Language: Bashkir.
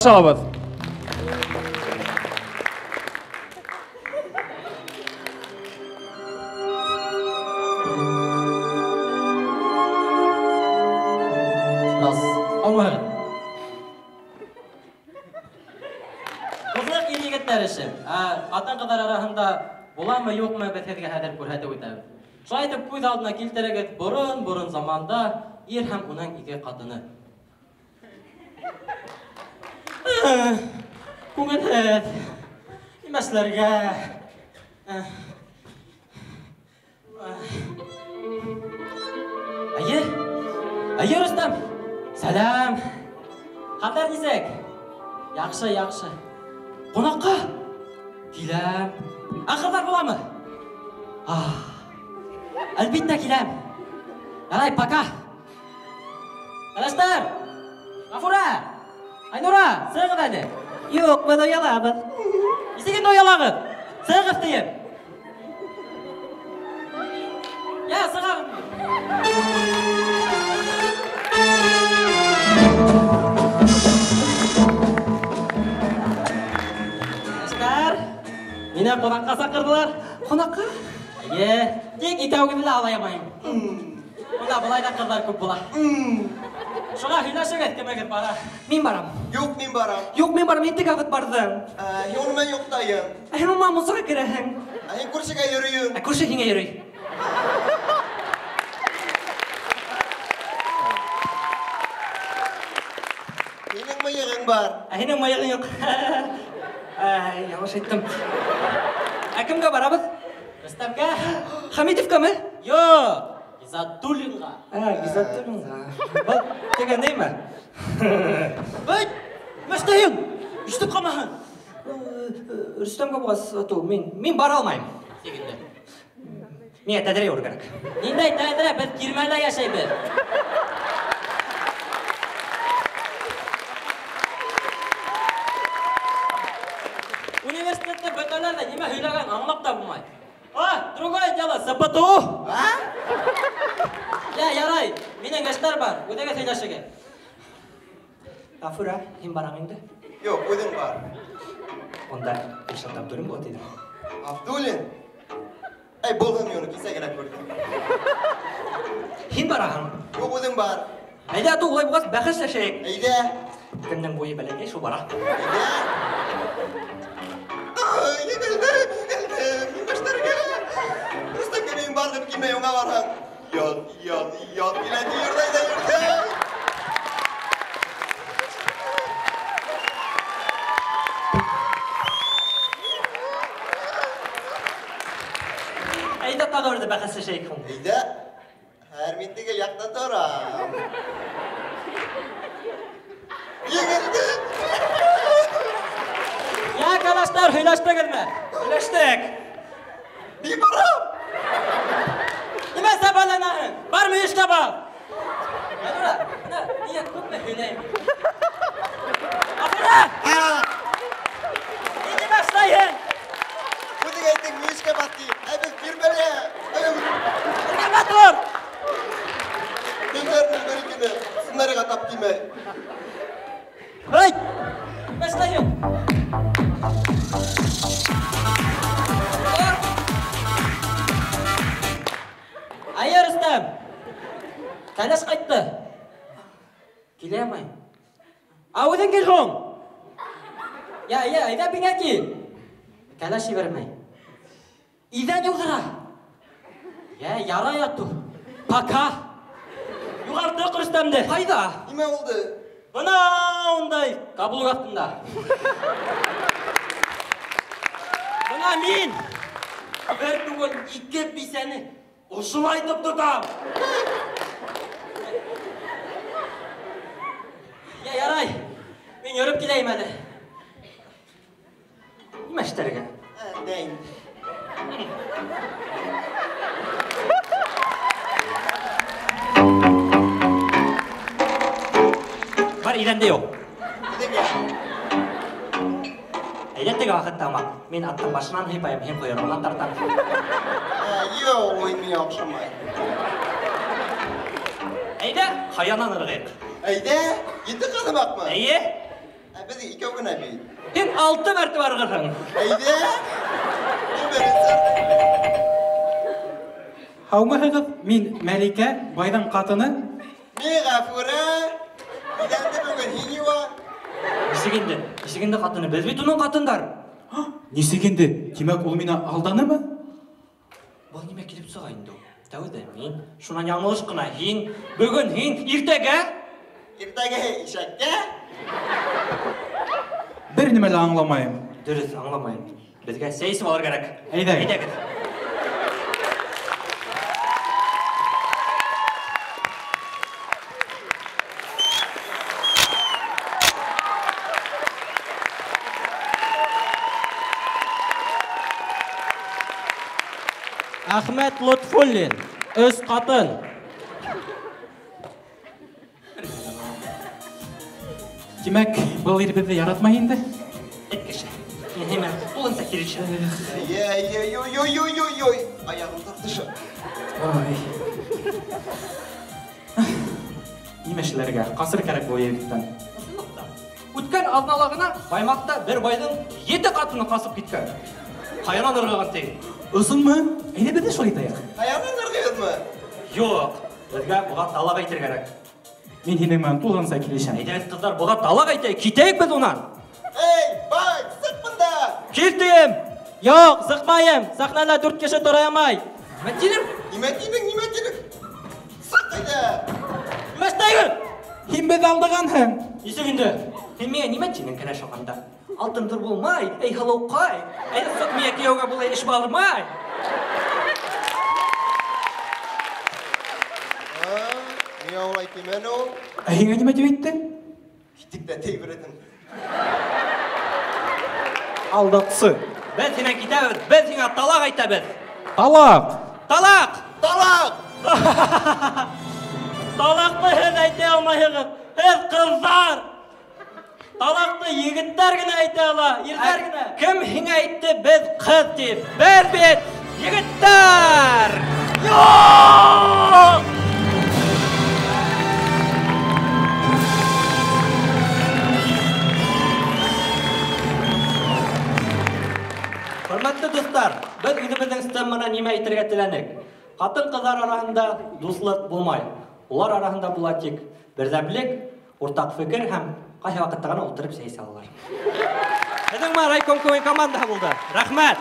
Алабыҙ. Алмағыҙ. Дуҫлыҡ ир-егеттәр эше. Ҡатын-ҡыҙҙар араһында буламы, юҡмы, беҙ һеҙгә хәҙер күрһәтеп үтәбеҙ. Шулай итеп күҙ алдына килтерегеҙ, борон-борон заманда ир һәм уның ике ҡатыны. Күңелһеҙ. Нимә эшләргә? Әйе, әйе, Рөстәм. Сәләм. Хәлдәр нисек? Яҡшы, яҡшы. Ҡунаҡҡа киләм. Ә ҡыҙҙар буламы? Әлбиттә киләм. Ярай, пока. Кәләштәр! Ғафура! Айнура, сығығыҙ әле. Юҡ, беҙ оялабыҙ. Нисек инде оялағыҙ? Сығығыҙ тием. Йә, сығағыҙ. Кәләштәр, мине ҡунаҡҡа саҡырҙылар. Ҡунаҡҡа? Эйе, тик икәүегеҙҙе лә алаймайым. Унда былай ҙа ҡыҙҙар күп була. Шуға һөйләшегеҙ, кемегеҙ бара? Мин барам. Юҡ, мин барам. Юҡ, мин барам, мин теге ваҡыт барҙым. Һин уны менән йоҡтайым. Ә һин уны мунсаға керәһең. Ә һин күршегә йөрөйөң. Ә күрше һиңә йөрөй. Һинең мыйығың бар. Ә һинең мыйығың юҡ. Әй, ялыш әйттем. Ә кемгә барабыҙ? Рөстәмгә. Хәмитовкамы? Юҡ, Ғиззәтуллинға. Ә, Ғиззәтуллинға. Был тигән нимә? Бөт, мөштәйем, ишетеп ҡалмаһын. Рөстәмгә булғас, атыу, мин бара алмайым. Тигәндә. Миңә тәҙрә йыуыр кәрәк. Ниндәй тәҙрә? Беҙ тирмәлә йәшәйбеҙ. Университетты бөтәләр ҙә нимә һөйләгән аңлап та булмай. А, другое дело, СПТУ. А? Я, ярай, минең эштәр бар, үҙегеҙ һөйләшегеҙ. Ғафура, һин бараң инде? Юҡ, үҙең бар. Унда Илшат Абдуллин була тиҙәр. Абдуллин? Әй, булһын мин уны кисә генә күрҙем. Һин бараһың? Юҡ, үҙең бар. Әйҙә, атыу, улай булғас, бәхәсләшәйек. Әйҙә. Кемдең буйы бәләкәй, шул бара. Әйҙә. Ай, егелдем, егелдем, иптәштәргә. Рөстәмгә мин барҙым, килмәй уңа барһаң. Ят, ят, ят, килә, йөрҙә, әйҙә, йөрҙә. Әйҙә, тағы берҙе бәхәсләшәйек һуң. Әйҙә, һәр мин тегел яҡта торам. Егелдем. Йә, кәләштәр, һөйләштегеҙме? Һөйләштек. Мин барам. Нимә сәбәләнәһең? Бар мөйөшкә бар. Айнура, бына миңә күпме һөйләйем? Ғафура! Һин нимә эшләйһең? Үҙең әйттең, мөйөшкә баҫ тип. Ә беҙ тирмәлә. Эргәмә тор! Көндәренең бер икене сценарийға тап килмәй. Эй! Нимә эшләйһең? Әйе, Рөстәм. Кәләш ҡайтты. Килә алмай. Ә үҙең кил һуң. Йә, йә, әйҙә миңә кил. Кәләш ебәрмәй. Иҙән йыуҙыра. Йә, ярай атыу. Пока. Юғалттыҡ Рөстәмде. Ҡайҙа? Нимә булды? Бына ундай каблук аҫтында. Бына мин бер түгел ике бисәне ошолайтып тотам. Йә, ярай. Мин йөрөп киләйем әле. Нимә эшләргә? Ә, инде. Бар иҙәндә юҡ. Үҙеңә. Әйҙә теге ваҡытта һымаҡ. Мин аттың башынан һыйпайым, һин ҡойроғонан тартам. Ә, юҡ, ул миңә оҡшамай. Әйҙә, ҡаянан ырғыйыҡ. Әйҙә, ете ҡаҙымаҡмы? Эйе. Ә Беҙ икәү генә бит. Һин 6 мәртәбә ырғырһың. Әйҙә. Һаумыһығыҙ, мин Мәликә, байҙың ҡатыны. Мин Ғәфүрә. Иҙәнде бөгөн һин йыуа. Нисек инде? Нисек инде ҡатыны? Беҙ бит уның ҡатындар. Нисек инде? Тимәк, ул мине алданымы? Был нимә килеп сыға инде ул? Тәүҙә мин, шунан яңылыш ҡына һин, бөгөн һин, иртәгә? Иртәгә ишәккә? Бер нимә лә аңламайым. Дөрөҫ, аңламайым. Беҙгә сәй эсеп алыр кәрәк. Әйҙәгеҙ. Әйҙәгеҙ. Әхмәт Лотфуллин, өс ҡатын. Тимәк, был ир беҙҙе яратмай инде? Эт кеше. Нимә, тулынса килешә. Ой-ой-ой-ой-ой-ой. Аяғым тартыша. Ой. Нимә эшләргә? Ҡасыр кәрәк был егеттән. Үткән аҙнала ғына Баймаҡта бер байҙың 7 ҡатыны ҡасып киткән. Ҡаянан ырғыған ти. Ысынмы? Әйҙә беҙ ҙә шулай итәйек. Ҡаянан ырғыйбыҙмы? Юҡ, беҙгә быға талаҡ әйтер кәрәк. Мин һинең менән тулыһынса килешәм. Әйҙәгеҙ, ҡыҙҙар, быға талаҡ әйтәйек, китәйек беҙ унан. Эй, бай, сыҡ бында! Килдем! Юҡ, сыҡмайым. Сәхнәлә 4 кеше тора алмай. Нимә тинең? Нимә тинең, нимә тинең? Сыҡ әйҙә! Нимә эшләйһең? Һин беҙҙе алдағанһың. Нисек инде? Һин миңә нимә тинең кәләш алғанда? Алтын ҙур булмай, эй, һылыуҡай. Әйҙә, сыҡ миңә кейәүгә булай эш бармай. Миңә улай тимәне ул. Ә һиңә нимә тип әйтте? Китек тә тейберәтен. Алдаҡсы. Беҙ һинән китәбеҙ, беҙ һиңә талаҡ әйтәбеҙ. Талаҡ! Талаҡ! Талаҡ! Талаҡты һеҙ әйтә алмайһығыҙ. Һеҙ ҡыҙҙар! Талаҡты егеттәр генә әйтә ала, ирҙәр генә. Кем һиңә әйтте беҙ ҡыҙ тип? Беҙ бит егеттәр! Юҡ! Хөрмәтле дуҫтар, беҙ үҙебеҙҙең стенд менән нимә әйтергә теләнек? Ҡатын-ҡыҙҙар араһында дуҫлыҡ булмай. Улар араһында була тик берҙәмлек, уртаҡ фекер һәм ҡайһы ваҡытта ғына ултырып сәй эсә алалар. Беҙҙең менән райком КВН командаһы булды. Рәхмәт!